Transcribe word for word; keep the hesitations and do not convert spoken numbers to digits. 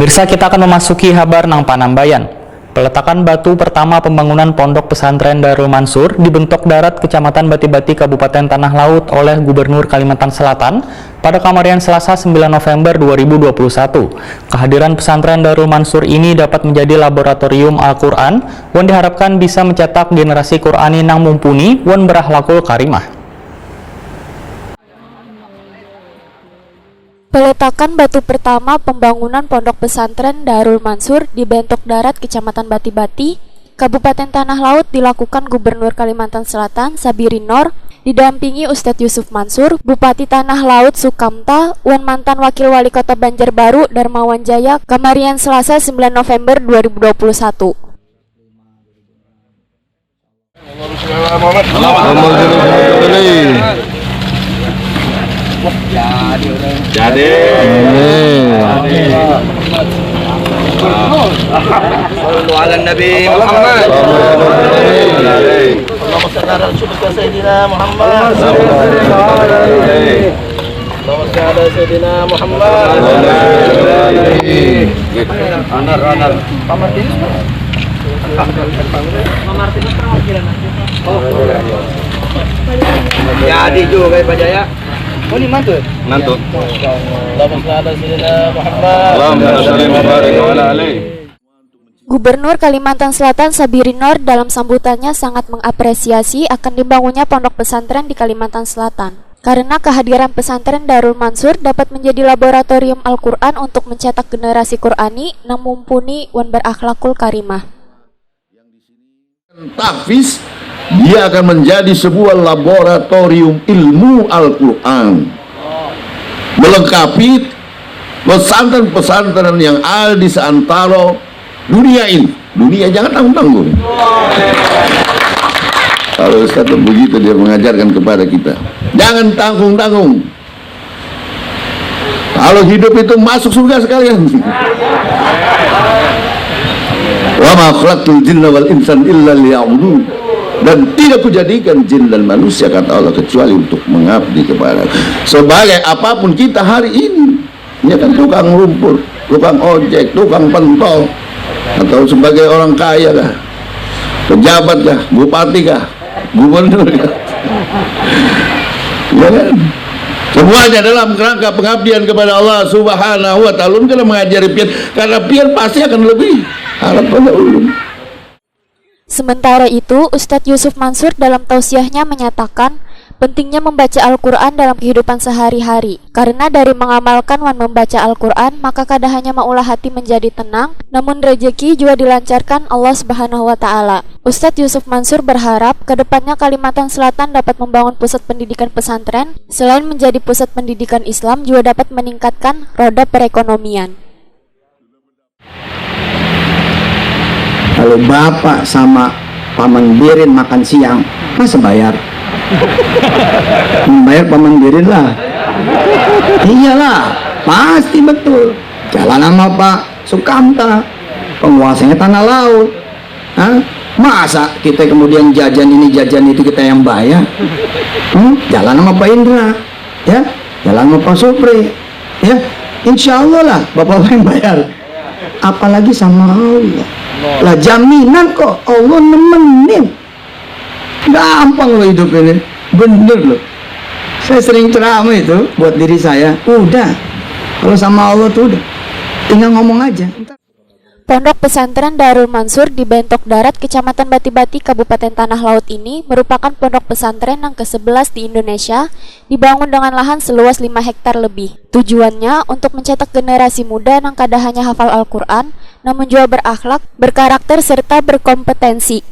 Pemirsa, kita akan memasuki habar nang panambayan. Peletakan batu pertama pembangunan Pondok Pesantren Darul Mansur di Bentok Darat, Kecamatan Batibati, Kabupaten Tanah Laut oleh Gubernur Kalimantan Selatan pada kamarian Selasa sembilan November dua ribu dua puluh satu. Kehadiran Pesantren Darul Mansur ini dapat menjadi laboratorium Al-Quran wan diharapkan bisa mencetak generasi Qurani nang mumpuni wan berakhlakul karimah. Peletakan batu pertama pembangunan Pondok Pesantren Darul Mansur di Bentok Darat, Kecamatan Batibati, Kabupaten Tanah Laut dilakukan Gubernur Kalimantan Selatan, Sabirin Nor, didampingi Ustadz Yusuf Mansur, Bupati Tanah Laut Sukamta, wan mantan Wakil Wali Kota Banjarbaru, Darmawan Jaya, kamarian Selasa sembilan November dua ribu dua puluh satu. Jadi. Sallu ala Nabi Muhammad. Allahumma salli ala Sayyidina Muhammad. Allahumma salli ala Sayyidina Muhammad. Anar, anar. Jadi juga, Pak Jaya. Oh, ini mantu? Mantu. Allahumma salli ala Sayyidina Muhammad. Allahumma salli wa barik wa ala alaih. Gubernur Kalimantan Selatan, Sabirin Nor, dalam sambutannya sangat mengapresiasi akan dibangunnya pondok pesantren di Kalimantan Selatan, karena kehadiran Pesantren Darul Mansur dapat menjadi laboratorium Al-Quran untuk mencetak generasi Qurani nang mumpuni wan berakhlakul karimah. Tahfiz, dia akan menjadi sebuah laboratorium ilmu Al-Quran, melengkapi pesantren-pesantren yang ada di seantero dunia ini. Dunia, jangan tanggung-tanggung. Kalau Ustaz begitu, dia mengajarkan kepada kita, jangan tanggung-tanggung. Kalau hidup itu masuk surga sekalian. Wa ma khalaqtul jinna wal insan illa liya'budun. Dan tidak kujadikan jin dan manusia, kata Allah, kecuali untuk mengabdi kepada. Sebagai apapun kita hari ini, ya kan, tukang lumpur, tukang ojek, tukang pentol, atau sebagai orang kaya kah, pejabat kah, bupati kah, gubernur kah? Ya kan? Semuanya dalam kerangka pengabdian kepada Allah Subhanahu wa Ta'ala. Ulun kada mengajari pian, karena pian pasti akan lebih harat pada ulun. Sementara itu, Ustadz Yusuf Mansur dalam tausiahnya menyatakan pentingnya membaca Al-Quran dalam kehidupan sehari-hari, karena dari mengamalkan wan membaca Al-Quran, maka kada hanya maulah hati menjadi tenang, namun rejeki jua dilancarkan Allah Subhanahu wa Ta'ala. Ustadz Yusuf Mansur berharap kedepannya Kalimantan Selatan dapat membangun pusat pendidikan pesantren, selain menjadi pusat pendidikan Islam, juga dapat meningkatkan roda perekonomian. Kalau bapak sama paman birin makan siang, masa bayar? Membayar paman birin lah. Iyalah, pasti betul. Jalan sama Pak Sukamta, penguasanya tanah laut. Hah? Masa kita kemudian jajan ini jajan itu kita yang bayar? Hmm? Jalan sama Pak Indra, ya, jalan sama Pak Supri, ya, insya Allah lah bapak-bapak yang bayar. Apalagi sama Allah. Lah jaminan kok Allah nemenin. Gampang loh hidup ini. Bener loh. Saya sering ceramah itu buat diri saya. Udah. Kalau sama Allah tuh udah. Tinggal ngomong aja. Pondok Pesantren Darul Mansur di Bentok Darat, Kecamatan Batibati, Kabupaten Tanah Laut ini merupakan pondok pesantren yang kesebelas di Indonesia, dibangun dengan lahan seluas lima hektar lebih. Tujuannya untuk mencetak generasi muda nang kada hanya hafal Al-Quran, namun juga berakhlak, berkarakter, serta berkompetensi.